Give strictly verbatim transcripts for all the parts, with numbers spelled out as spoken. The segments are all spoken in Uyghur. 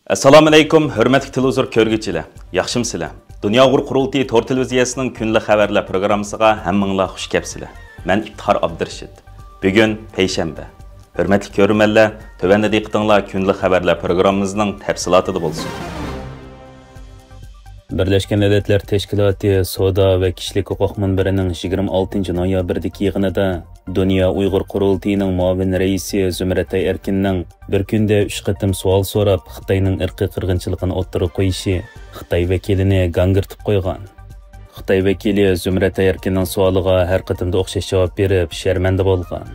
ئەسسالامۇئەلەيكۇم، ھۆرمەتلىك تېلېۋىزور كۆرگۈچىلەر، ياخشىمۇسىلەر؟ دۇنيا ئۇيغۇر قۇرۇلتىيى تور تېلېۋىزىيەسىنىڭ كۈنلۈك خەۋەرلەر پروگراممىسىغا ھەممىڭلار خۇش كەپسىلەر. مەن ئىپتىخار ئابدۇرېشىت. بۈگۈن پەيشەنبە. ھۆرمەتلىك كۆرۈرمەنلەر، تۆۋەندە دىققىتىڭلار كۈنلۈك خەۋەرلەر پروگراممىمىزنىڭ تەپسىلاتىدا بولسۇن. بىرلەشكەن دۆلەتلەر تەشكىلاتى سودا ۋە كىشىلىك ھوقۇق مۇنبىرىنىڭ يىگىرمە ئالتىنچى نويابىردىكى يىغىنىدا دۇنيا ئۇيغۇر قۇرۇلتىيىنىڭ مۇئاۋىن رەئىسى زۇمرەتئاي ئەركىننىڭ بىر كۈندە ئۈچ قېتىم سوئال سوراپ، خىتاينىڭ ئىرقىي قىرغىنچىلىقىنى ئوتتۇرىغا قويۇشى خىتاي ۋەكىلىنى گاڭگىرىتىپ قويغان. خىتاي ۋەكىلى زۇمرەتئاي ئەركىننىڭ سوئالىغا ھەر قېتىمدا ئوخشاش جاۋاب بېرىپ، شەرمەندە بولغان.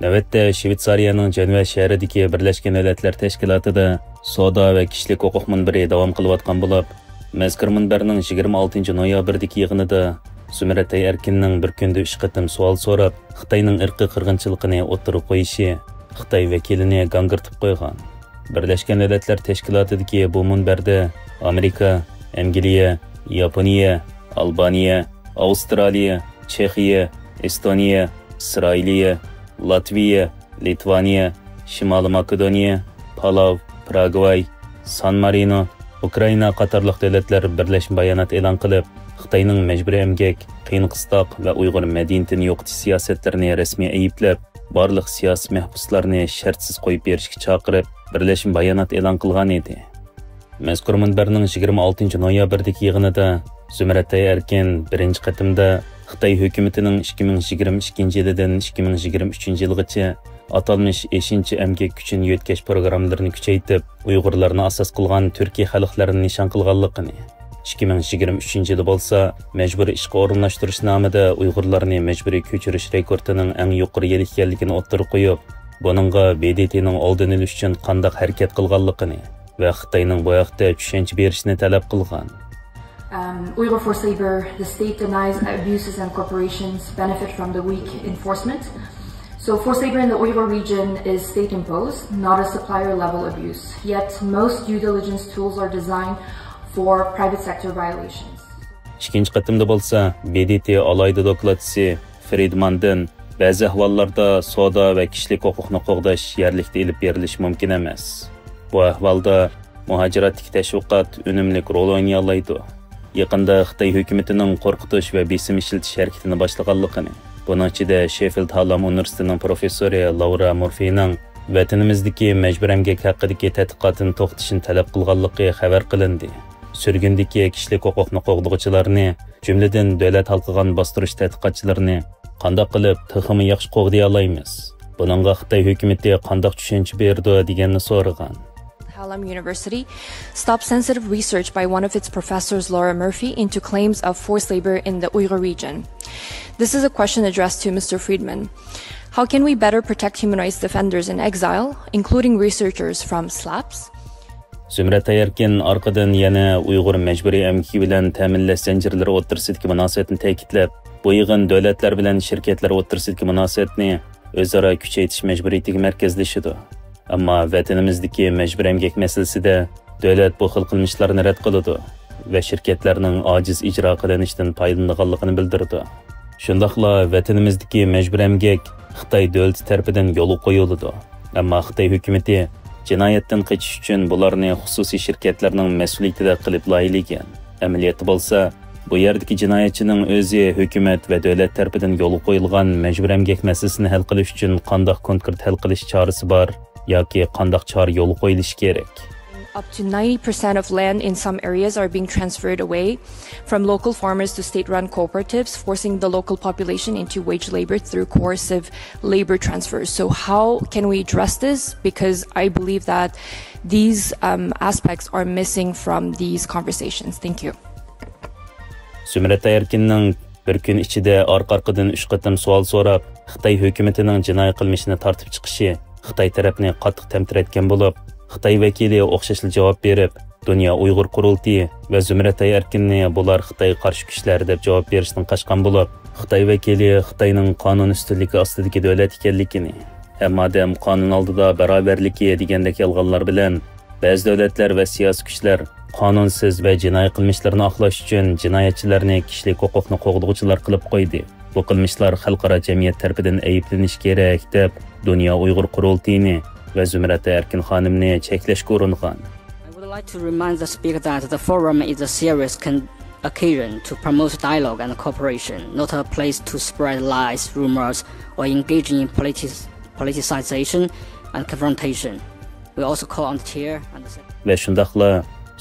نۆۋەتتە شىۋېتسارىيەنىڭ جەنۋە شەھىرىدىكى بىرلەشكەن دۆلەتلەر تەشكىلاتىدا سودا ۋە كىشىلىك ھوقۇق مۇنبىرى داۋام قىلىۋاتقان بولۇپ، مەزكۇر مۇنبەرنىڭ يىگىرمە ئالتىنچى نويابىردىكى يىغىنىدا زۇمرەتئاي ئەركىننىڭ بىر كۈندە ئۈچ قېتىم سوئال سوراپ، خىتاينىڭ ئىرقىي قىرغىنچىلىقىنى ئوتتۇرىغا قويۇشى خىتاي ۋەكىلىنى گاڭگىرىتىپ قويغان. بىرلەشكەن دۆلەتلەر تەشكىلاتىدىكى بۇ مۇنبەردە ئامېرىكا، ئەنگلىيە، ياپونىيە، ئالبانىيە، ئاۋسترالىيە، چېخىيە، ئېستونىيە، ئىسرائىلىيە، لاتۋىيە، لىتۋانىيە، شىمالىي ماكېدونىيە، پالاۋ، پاراگۋاي، سان مارىنو، ئۇكرائىنا قاتارلىق دۆلەتلەر بىرلەشمە بايانات ئېلان قىلىپ، خىتاينىڭ مەجبۇرىي ئەمگەك، قىيىن قىستاق ۋە ئۇيغۇر مەدەنىيىتىنى يوقىتىش سىياسەتلىرىنى رەسمىي ئەيىبلەپ، بارلىق سىياسىي مەھبۇسلارنى شەرتسىز قويۇپ بېرىشكە چاقىرىپ، بىرلەشمە بايانات ئېلان قىلغانىدى. مەزكۇر مۇنبەرنىڭ يىگىرمە ئالتىنچى نويابىردىكى يىغىنىدا زۇمرەتئاي ئەركىن بىرىنچى قېتىمدا خىتاي ھۆكۈمىتىنىڭ ئىككى مىڭ يىگىرمە ئىككىنچى يىلىدىن ئىككى مىڭ يىگىرمە ئۈچىنچى يىلغىچە ئاتالمىش ئېشىنچا ئەمگەك كۈچىنى يۆتكەش پروگراممىلىرىنى كۈچەيتىپ، ئۇيغۇرلارنى ئاساس قىلغان تۈركىي خەلقلەرنى نىشان قىلغانلىقىنى، ئىككى مىڭ يىگىرمە ئۈچىنچى يىلى بولسا مەجبۇرىي ئىشقا ئورۇنلاشتۇرۇش نامىدا ئۇيغۇرلارنى مەجبۇرىي كۆچۈرۈش رېكورتىنىڭ ئەڭ يۇقىرى يىلى ئىكەنلىكىنى ئوتتۇرىغا قويۇپ، بۇنىڭغا ب د ت نىڭ ئالدىنى ئېلىش ئۈچۈن قانداق ھەرىكەت قىلغانلىقىنى ۋە خىتاينىڭ بۇ ھەقتە چۈشەنچە بېرىشىنى تەلەپ قىلغان. Um, Uyghur forced labor, the state denies abuses and corporations benefit from the weak enforcement. So forced labor in the Uyghur region is state imposed, not a supplier level abuse. Yet most due diligence tools are designed for private sector violations. ئىككىنچى قېتىمدا بولسا ب د ت ئالاھىدە دوكلاتچىسى فرىدماندىن بەزى ئەھۋاللاردا سودا ۋە كىشىلىك ھوقۇقنى قوغداش يەرلىكتە ئېلىپ بېرىلىشى مۇمكىن ئەمەس. بۇ ئەھۋالدا مۇھاجىراتتىكى تەشۋىقات ئۈنۈملۈك رول ئوينىيالايدۇ. يېقىندا خىتاي ھۆكۈمىتىنىڭ قورقۇتۇش ۋە بېسىم ئىشلىتىش ھەرىكىتىنى باشلىغانلىقىنى، بۇنىڭ ئىچىدە شېفىلد ھالام ئۇنىۋېرسىتېتىنىڭ پروفېسسورى لاۋرا مۇرفىنىڭ ۋەتىنىمىزدىكى مەجبۇرىي ئەمگەك ھەققىدىكى تەتقىقاتىنى توختىتىشنى تەلەپ قىلغانلىقى خەۋەر قىلىندى. سۈرگۈندىكى كىشىلىك ھوقۇقنى قوغدىغۇچىلارنى، جۈملىدىن دۆلەت ھالقىغان باستۇرۇش تەتقىقاتچىلىرىنى قانداق قىلىپ تېخىمۇ ياخشى قوغدىيالايمىز؟ بۇنىڭغا خىتاي ھۆكۈمىتى قانداق چۈشەنچە بېرىدۇ دېگەننى سورىغان. Hallam University stopped sensitive research by one of its professors, Laura Murphy, into claims of forced labor in the Uyghur region. This is a question addressed to Mister Friedman. How can we better protect human rights defenders in exile, including researchers from SLAPS? زۇمرەت ئەركىن ئارقىدىن يەنە ئۇيغۇر مەجبۇرىي ئەمگىكى بىلەن تەمىنلەش زەنجىرلىرى ئوتتۇرىسىدىكى مۇناسىۋەتنى تەكىتلەپ، بۇ يىغىن دۆلەتلەر بىلەن شىركەتلەر ئوتتۇرىسىدىكى مۇناسىۋەتنى ئۆزئارا كۈچەيتىش مەجبۇرىيىتىگە مەركەزلىشىدۇ. ئەمما ۋەتىنىمىزدىكى مەجبۇرىي ئەمگەك مەسىلىسىدە دۆلەت بۇ خىل قىلمىشلارنى رەت قىلىدۇ ۋە شىركەتلەرنىڭ ئاجىز ئىجرا قىلىنىشىدىن پايدىلىنىدىغانلىقىنى بىلدۈرىدۇ. شۇنداقلا ۋەتىنىمىزدىكى مەجبۇرىي ئەمگەك خىتاي دۆلىتى تەرىپىدىن يولغا قويۇلىدۇ. ئەمما خىتاي ھۆكۈمىتى جىنايەتتىن قېچىش ئۈچۈن بۇلارنى خۇسۇسىي شىركەتلەرنىڭ مەسئۇلىيىتىدە قىلىپ لايىھەلىگەن. ئەمەلىيەتتە بولسا، بۇ يەردىكى جىنايەتچىنىڭ ئۆزى ھۆكۈمەت ۋە دۆلەت تەرىپىدىن يولغا قويۇلغان مەجبۇرىي ئەمگەك مەسىلىسىنى ھەل قىلىش ئۈچۈن قانداق كونكرېت ھەل قىلىش چارىسى بار ياكى قانداق چارە يولغا قويۇلۇشى كېرەك؟ Up to ninety percent of land in some areas are being transferred away from local farmers to state-run cooperatives, forcing the local population into wage labor through coercive labor transfers. So how can we address this? Because I believe that these, um, aspects are missing from these conversations. Thank you. زۇمرەت ئەركىننىڭ بىر كۈن ئىچىدە ئارقا-ئارقىدىن ئۈچ قېتىم سوئال سوراپ، خىتاي ھۆكۈمىتىنىڭ جىنايى قىلمىشىنى تارتىپ چىقىشى خىتاي تەرەپنى قاتتىق تەمتىرەتكەن بولۇپ، خىتاي ۋەكىلى ئوخشاشلا جاۋاب بېرىپ، دۇنيا ئۇيغۇر قۇرۇلتىيى ۋە زۇمرەت ئەركىننى بۇلار خىتايغا قارشى كۈچلەر دەپ جاۋاب بېرىشتىن قاچقان بولۇپ، خىتاي ۋەكىلى خىتاينىڭ قانۇن ئۈستۈنلۈكى ئاستىدىكى دۆلەت ئىكەنلىكىنى، ھەممە ئادەم قانۇن ئالدىدا باراۋەرلىكى دېگەندەك يالغانلار بىلەن بەزى دۆلەتلەر ۋە سىياسىي كۈچلەر قانۇنسىز ۋە جىنايى قىلمىشلىرىنى ئاقلاش ئۈچۈن جىنايەتچىلەرنى كىشىلىك ھوقۇقنى قوغدىغۇچىلار قىلىپ قويدى. بۇ قىلمىشلار خەلقئارا جەمئىيەت تەرىپىدىن ئەيىبلىنىشى كېرەك، دەپ، دۇنيا ئۇيغۇر قۇرۇلتىيىنى ۋە زۇمرەت ئەركىن خانىمنى چەكلەشكە ئۇرۇنغان. I'd like to remind the speaker that the forum is a serious con- occasion to promote dialogue and cooperation, not a place to spread lies, rumors, or engage in politis- politicization and confrontation. We also call on the chair and the ۋە شۇنداقلا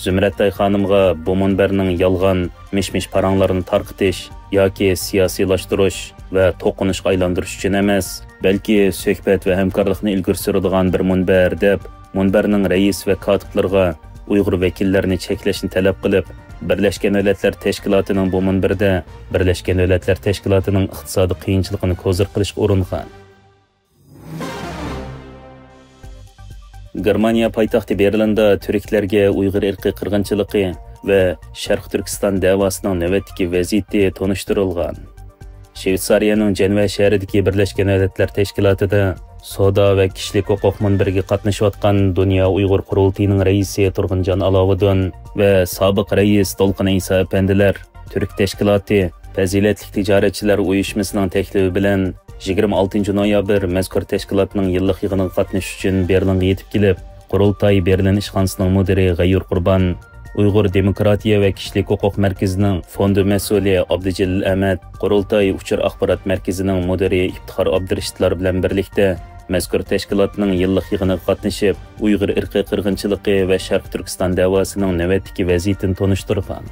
زۇمرەتئاي خانىمغا بۇ مۇنبەرنىڭ يالغان، مىش-مىش پاراڭلارنى تارقىتىش ياكى سىياسىيلاشتۇرۇش ۋە توقۇنۇشقا ئايلاندۇرۇش ئۈچۈن ئەمەس، بەلكى سۆھبەت ۋە ھەمكارلىقنى ئىلگىرى سۈرىدىغان بىر مۇنبەر، دەپ، مۇنبەرنىڭ رەئىس ۋە كاتىپلىرىغا ئۇيغۇر ۋەكىللىرىنى چەكلەشنى تەلەپ قىلىپ، بىرلەشكەن دۆلەتلەر تەشكىلاتىنىڭ بۇ مۇنبىرىدە بىرلەشكەن دۆلەتلەر تەشكىلاتىنىڭ ئىقتىسادىي قىيىنچىلىقىنى كوزىر قىلىشقا ئۇرۇنغان. گېرمانىيە پايتەختى بېرلىندا تۈركلەرگە ئۇيغۇر ئىرقىي قىرغىنچىلىقى ۋە شەرقىي تۈركىستان دەۋاسىنىڭ نۆۋەتتىكى ۋەزىيىتى تونۇشتۇرۇلغان. شۋېتسارىيەنىڭ جەنۋە شەھىرىدىكى بىرلەشكەن دۆلەتلەر تەشكىلاتىدا سودا ۋە كىشىلىك ھوقۇق مۇنبىرىگە قاتنىشىۋاتقان دۇنيا ئۇيغۇر قۇرۇلتىيىنىڭ رەئىسى تۇرغۇنجان ئالاۋۇدۇن ۋە سابىق رەئىس دولقۇن ئەيسا ئەپەندىلەر تۈرك تەشكىلاتى پەزىلەتلىك تىجارەتچىلەر ئۇيۇشمىسىنىڭ تەكلىپى بىلەن يىگىرمە ئالتىنچى نويابىر مەزكۇر تەشكىلاتنىڭ يىللىق يىغىنىغا قاتنىشىش ئۈچۈن بېرلىنغا يېتىپ كېلىپ، قۇرۇلتاي بېرلىن ئىشخانىسىنىڭ مۇدىرى غەيۇر قۇربان، ئۇيغۇر دېموكراتىيە ۋە كىشىلىك ھوقۇق مەركىزىنىڭ فوندى مەسئۇلى ئابدۇجېلىل ئەمەت، قۇرۇلتاي ئۇچۇر ئاخبارات مەركىزىنىڭ مۇدىرى ئىپتىخار ئابدۇرېشىتلار بىلەن بىرلىكتە مەزكۇر تەشكىلاتنىڭ يىللىق يىغىنىغا قاتنىشىپ، ئۇيغۇر ئىرقىي قىرغىنچىلىقى ۋە شەرقىي تۈركىستان دەۋاسىنىڭ نۆۋەتتىكى ۋەزىيىتىنى تونۇشتۇرغان.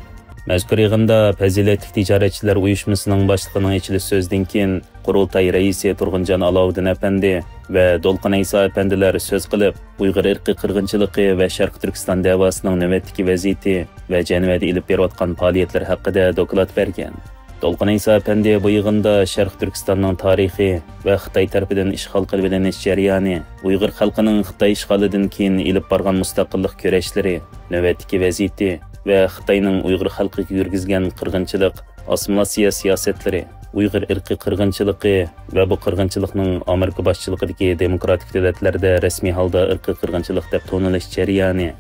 مەزكۇر يىغىندا پەزىلەتلىك تىجارەتچىلەر ئۇيۇشمىسىنىڭ باشلىقىنىڭ ئېچىلىش سۆزىدىن كېيىن، قۇرۇلتاي رەئىسى تۇرغۇنجان ئالاۋۇدىن ئەپەندى ۋە دولقۇن ئەيسا ئەپەندىلەر سۆز قىلىپ، ئۇيغۇر ئىرقىي قىرغىنچىلىقى ۋە شەرقىي تۈركىستان دەۋاسىنىڭ نۆۋەتتىكى ۋەزىيىتى ۋە جەنۋەدە ئېلىپ بېرىۋاتقان پائالىيەتلەر ھەققىدە دوكلات بەرگەن. دولقۇن ئەيسا ئەپەندى بۇ يىغىندا شەرقىي تۈركىستاننىڭ تارىخى ۋە خىتاي تەرىپىدىن ئىشغال قىلىۋېلىنىش جەريانى، ئۇيغۇر خەلقىنىڭ خىتاي ئىشغالىدىن كېيىن ئېلىپ بارغان مۇستەقىللىق كۈرەشلىرى، نۆۋەتتىكى ۋەزىيىتى ۋە خىتاينىڭ ئۇيغۇر خەلقىگە يۈرگۈزگەن قىرغىنچىلىق، ئاسسىمىلياتسىيە سىياسەتلىرى، ئۇيغۇر ئىرقىي قىرغىنچىلىقى ۋە بۇ قىرغىنچىلىقنىڭ ئامېرىكا باشچىلىقىدىكى دېموكراتىك دۆلەتلەردە رەسمىي ھالدا ئىرقىي قىرغىنچىلىق دەپ تونۇلۇش جەريانى،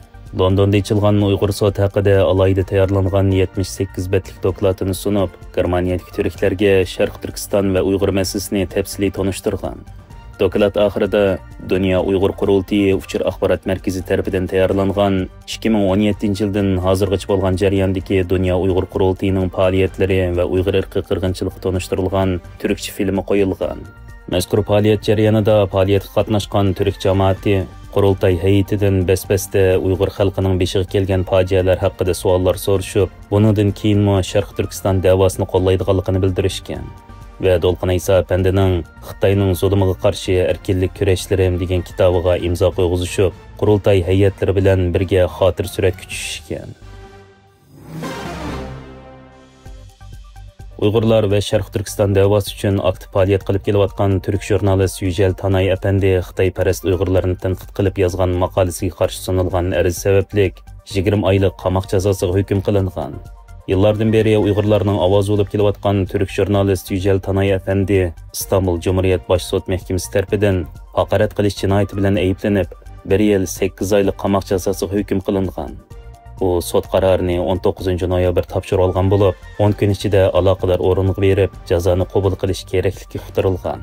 لوندوندا ئېچىلغان ئۇيغۇر سوتى ھەققىدە ئالاھىدە تەييارلانغان يەتمىش سەككىز بەتلىك دوكلاتىنى سۇنۇپ، گېرمانىيەدىكى تۈركلەرگە شەرقىي تۈركىستان ۋە ئۇيغۇر مەسىلىسىنى تەپسىلىي تونۇشتۇرغان. دوكلات ئاخىرىدا دۇنيا ئۇيغۇر قۇرۇلتىيى ئۇچۇر ئاخبارات مەركىزى تەرىپىدىن تەييارلانغان ئىككى مىڭ ئون يەتتىنچى يىلدىن ھازىرغىچە بولغان جەرياندىكى دۇنيا ئۇيغۇر قۇرۇلتىيىنىڭ پائالىيەتلىرى ۋە ئۇيغۇر ئىرقىي قىرغىنچىلىقى تونۇشتۇرۇلغان تۈركچە فىلىمى قويۇلغان. مەزكۇر پائالىيەت جەريانىدا پائالىيەتكە قاتناشقان تۈرك جامائىتى قۇرۇلتاي ھەيئىتىدىن بەس-بەستە ئۇيغۇر خەلقىنىڭ بېشىغا كەلگەن پاجىئەلەر ھەققىدە سوئاللار سورىشىپ، بۇنىڭدىن كېيىنمۇ شەرقىي تۈركىستان دەۋاسىنى قوللايدىغانلىقىنى بىلدۈرۈشكەن ۋە دولقۇن ئەيسا ئەپەندىنىڭ خىتاينىڭ زۇلۇمىغا قارشى ئەركىنلىك كۈرەشلىرىم دېگەن كىتابىغا ئىمزا قويغۇزۇشۇپ، قۇرۇلتاي ھەيئەتلىرى بىلەن بىرگە خاتىرە سۈرەتكە چۈشۈشكەن. ئۇيغۇرلار ۋە شەرقىي تۈركىستان دەۋاسى ئۈچۈن ئاكتىپ پائالىيەت قىلىپ كېلىۋاتقان تۈرك ژۇرنالىست يۈجەل تاناي ئەپەندى خىتايپەرەس ئۇيغۇرلارنى تەنقىد قىلىپ يازغان ماقالىسىگە قارشى سۇنۇلغان ئەرز سەۋەبلىك يىگىرمە ئايلىق قاماق جازاسىغا ھۆكۈم قىلىنغان. يىللاردىن بېرى ئۇيغۇرلارنىڭ ئاۋازى بولۇپ كېلىۋاتقان تۈرك ژۇرنالىست يۈجەل تاناي ئەپەندى ئىستانبۇل جۇمھۇرىيەت باش سوت مەھكىمىسى تەرىپىدىن ھاقارەت قىلىش جىنايىتى بىلەن ئەيىبلىنىپ، بىر يىل سەككىز ئايلىق قاماق جازاسىغا ھۆكۈم قىلىنغان. ئۇ سوت قارارىنى ئون توققۇزىنچى نويابىر تاپشۇرۇۋالغان بولۇپ، ئون كۈن ئىچىدە ئالاقىدار ئورۇنغا بېرىپ، جازانى قوبۇل قىلىش كېرەكلىكى ئۇقتۇرۇلغان.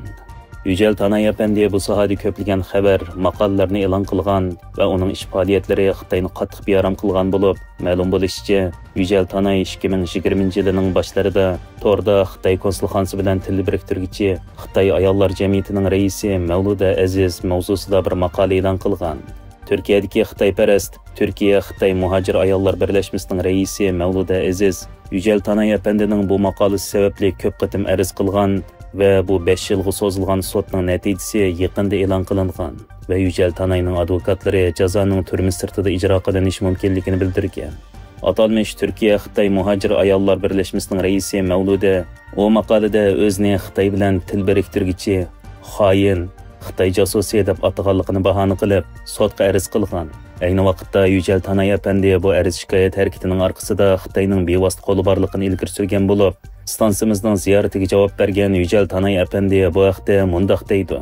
يۈجەل تاناي ئەپەندى بۇ ساھەدە كۆپلىگەن خەۋەر، ماقالىلەرنى ئېلان قىلغان ۋە ئۇنىڭ ئىش پائالىيەتلىرى خىتاينى قاتتىق بىئارام قىلغان بولۇپ، مەلۇم بولۇشىچە، يۈجەل تاناي ئىككى مىڭ يىگىرمىنچى يىلىنىڭ باشلىرىدا توردا خىتاي كونسۇلخانىسى بىلەن تىل بىرىكتۈرگۈچى، خىتاي ئاياللار جەمئىيىتىنىڭ رەئىسى مەۋلۇدە ئەزىز مەۋزۇسىدا بىر ماقالە ئېلان قىلغان. تۈركىيەدىكى خىتايپەرەس، تۈركىيە خىتاي مۇھاجىر ئاياللار بىرلەشمىسىنىڭ رەئىسى مەۋلۇدە ئەزىز يۈجەل تاناي ئەپەندىنىڭ بۇ ماقالىسى سەۋەبلىك كۆپ قېتىم ئەرز قىلغان ۋە بۇ بەش يىلغا سوزۇلغان سوتنىڭ نەتىجىسى يېقىندا ئېلان قىلىنغان ۋە يۈجەل تاناينىڭ ئادۋوكاتلىرى جازانىڭ تۈرمە سىرتىدا ئىجرا قىلىنىشى مۇمكىنلىكىنى بىلدۈرگەن. ئاتالمىش تۈركىيە خىتاي مۇھاجىر ئاياللار بىرلەشمىسىنىڭ رەئىسى مەۋلۇدە ئۇ ماقالىدە ئۆزىنى خىتاي بىلەن تىل بىرىكتۈرگۈچى، خائىن، خىتاي جاسۇسى دەپ ئاتىغانلىقىنى باھانە قىلىپ، سوتقا ئەرز قىلغان. ئەينى ۋاقىتتا يۈجەل تاناي ئەپەندى بۇ ئەرز-شىكايەت ھەرىكىتىنىڭ ئارقىسىدا خىتاينىڭ بىۋاسىتە قولى بارلىقىنى ئىلگىرى سۈرگەن بولۇپ، ئىستانسىمىزنىڭ زىيارىتىگە جاۋاب بەرگەن يۈجەل تاناي ئەپەندى بۇ ھەقتە مۇنداق دەيدۇ: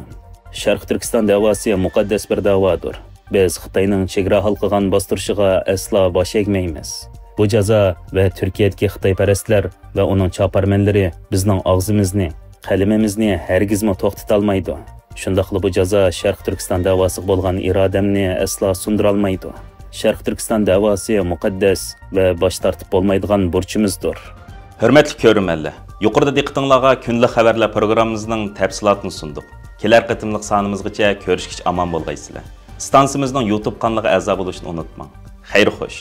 شەرقىي تۈركىستان دەۋاسى مۇقەددەس بىر دەۋادۇر. بىز خىتاينىڭ چېگرا ھالقىغان باستۇرۇشىغا ئەسلا باش ئەگمەيمىز. بۇ جازا ۋە تۈركىيەدىكى خىتايپەرەسلەر ۋە ئۇنىڭ چاپارمەنلىرى بىزنىڭ ئاغزىمىزنى، قەلىمىمىزنى ھەرگىزمۇ توختىتالمايدۇ. شۇنداقلا بۇ جازا شەرقىي تۈركىستان دەۋاسىغا بولغان ئىرادەمنى ئەسلا سۇندۇرالمايدۇ. شەرقىي تۈركىستان دەۋاسى مۇقەددەس ۋە باش تارتىپ بولمايدىغان بۇرچىمىزدۇر. ھۆرمەتلىك كۆرۈرمەنلەر، يۇقىرىدا دىققىتىڭلارغا كۈندىلىك خەۋەرلەر پروگراممىمىزنىڭ تەپسىلاتىنى سۇندۇق. كېلەر قېتىملىق سانىمىزغىچە كۆرۈشكىچە ئامان بولغايسىلەر. ئىستانسىمىزنىڭ يۇتۇب قانىلىغا ئەزا بولۇشنى ئۇنتۇماڭ. خەير خوش.